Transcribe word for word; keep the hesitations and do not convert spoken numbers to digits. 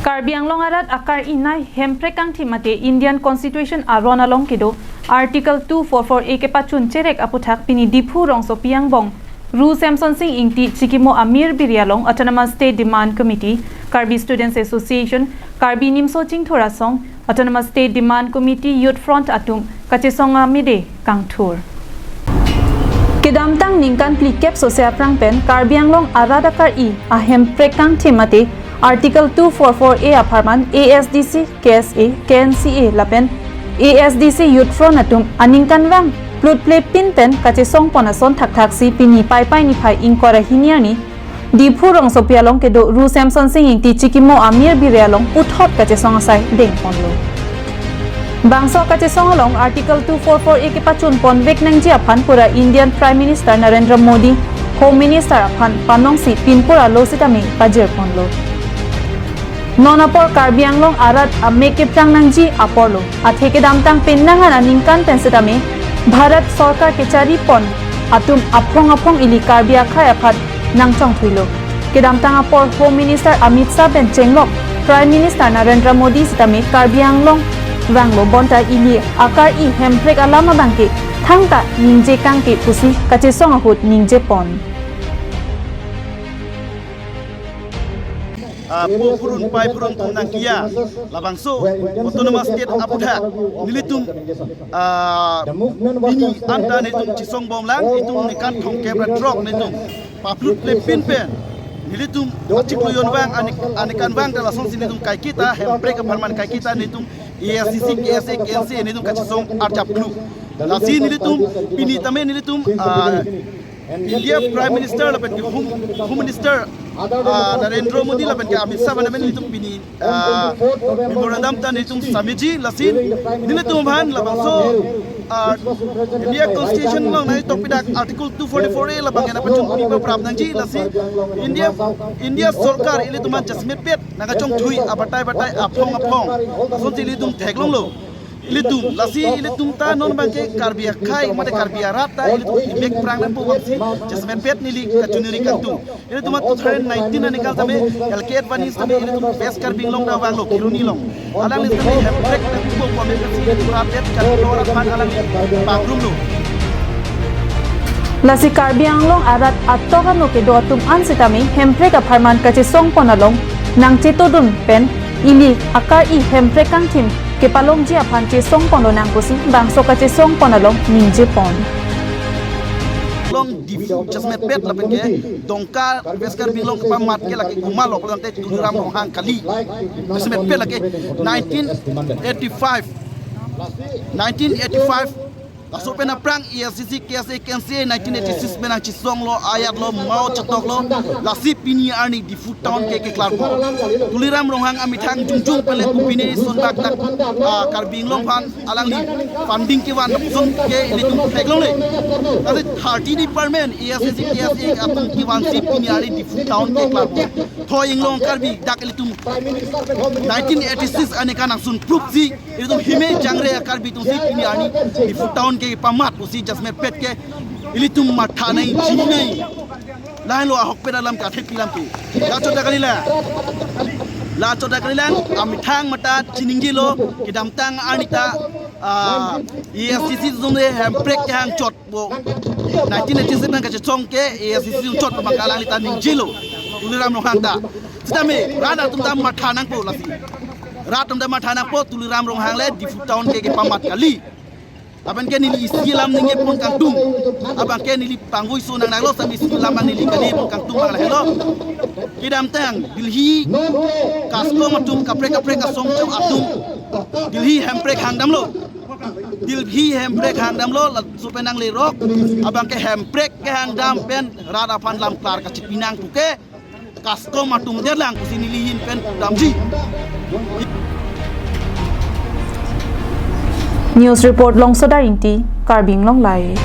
Karbi Anglong arat akar-i nei hemprek kangthim mate Indian Constitution aron along kedo Article two four four A kepachun cherek aputhak pini Diphu rongsopi angbong Ru Semson Sing Ingti chikimo amir biri along Autonomous State Demand Committee, Karbi Students Association, Karbi Nimso Chingthur Asong, Autonomous State Demand Committee, Youth Front atum kachesong amide kangthur. Kedamtang ningkan phlikep sose aphrang pen Karbi Anglong arat akar-i ahemprek kangthim mate Article two four four A apharman A S D C, K S A, K N C A lapen A S D C Youth Front atum aningkanvang plutplepin pen kachesong pon ason thakthaksi pini Paipai niphai ingkoi ra hini arni Diphu rongsopi along kedo Ru Semson Sing Ingti chikimo amir biri along puthot kachesong asai dengponlo. Bangso kachesong along Article two four four A kepachun ponvek nangji aphan pura Indian Prime Minister Narendra Modi, Home Minister aphan panongsi pinpura lo sitame pajirponlo. Non apor Karbi Anglong arat amek keprang nangji aporlo. Athe kedamtang penang aningkan pen sitame Bharat Sorkar kechari pon atum aphong aphong ili Karbi akhei aphan nangchongthuilo. Kedamtang apor Home Minister Amit Shah pen chenglok Prime Minister Narendra Modi sitame Karbi Anglong vanglo bonta ili akar-i hemprek alam abangke thangta ningje kangke pusi kachesong ahut ningje pon. Ah, po phurun pai phurun tum nangkiya labangso Autonomous State aputhak nelitum ah, pini anta nelitum chesong bomlang, itum ningkan thomkep ra throk nelitum paplut lepin pen nelitum achiklo yon vang anik anikan vang ta lasonsi nelitum kaiketa hemprek apharman kaiketa nelitum A S D C, K S A, K N C A nelitum kachesong arjap klu. Lasi nelitum pini tame nelitum ah, India Prime Minister lapen ke Home, Home Minister ah, Narendra Modi lapen ke Amit Shah mane nelitum pini ah, memorandum ta nelitum submitji lasi nelitum aphan labangso ah, India Constitution along nai tokpidak Article two forty-four A labang ena pachun pipa prap nangji lasi India India Sorkar ilitum aphan judgment pet nangkachongthui abatai batai aphong aphong asonsi ilitum theklonglo. Ilitum lasi ilitum ta non abangke Karbi akhei mate Karbi arat ta ilitum imek prang nangpo bangsi judgment pet neli kachuniri kangtung. Ilitum two thousand nineteen anikal tame L K Advani tame ilitum West Karbi Anglong ta vanglo Kheroni along. Alangli tame hemprek nangpo pu amek si ilitum rat det Karbi arat aphan alangli pangrumlo. Lasi Karbi Anglong arat atok ano kedo atum an sitame hemprek apharman kachesong pon along nangchetodun pen ili akar-i hemprek kangthim kepalongji aphan chesong ponlonang pusi bangso kachesong pon along ningje pon. Long Diphu judgment pet lapen ke Dongka West Karbi Anglong kepamat ke lake komat lo pulo tangte Tuliram Ronghang kali. Judgment pet lake nineteen eighty-five. Nineteen eighty-five. Laso pen aphrang A S D C, K S A, K N C A nineteen eighty-six pen nangchesonglo, ayatlo, mao chetoklo. Lasi pini arni Diphu town ke keklarpo. Tuliram Ronghang amethang jongjong pen le kopine son bak tak ah, Karbi Anglong aphan alangli funding kevan son ke ilitum theklongle. Lasi thirty department A S D C, K S A atum kevansi pini arni Diphu town keklarpo. Thoi Anglong Karbi dak ilitum nineteen eighty-six anikan nangsun proof si ilitum hime jangre a Karbi atumsi pini arni Diphu town ke pamat pusi judgment pet ke ilitum matha nai, chini nai. Lahenlo ahokpet alam ke, athepi alam ke. La chot dak kalilang. La chot dak kalilang, amethang matha chiningjelo, kedamtang arni ta ah, A S D C atum le hemprek kehang chotpo. Nineteen eighty-seven kachesong ke A S D C atum chotpo abang alangli ta ningjelo. Tuliram Ronghang ta. Sitame rat atum ta matha nangpo lasi. Rat atum ta matha nangpo, Tuliram Ronghang le Diphu town ke kepamat kali. Lapen ke neli isi alam ningje pon kangtung. Abang ke neli pangvoi so nang nanglo sami isi alam neli kali pon kangtung abang lahenlo. Kedamtang Delhi COSCOM atum kaprek kaprek asong atum Delhi hemprek hangdamlo. Delhi hemprek hangdamlo, laso pen nanglerok abang ke hemprek kehangdam pen rat aphan lam klar kachipi nang puke COSCOM atum derlang pusi neli ahin pen damji. News report Longsodar Ingti, Karbi Anglong Live.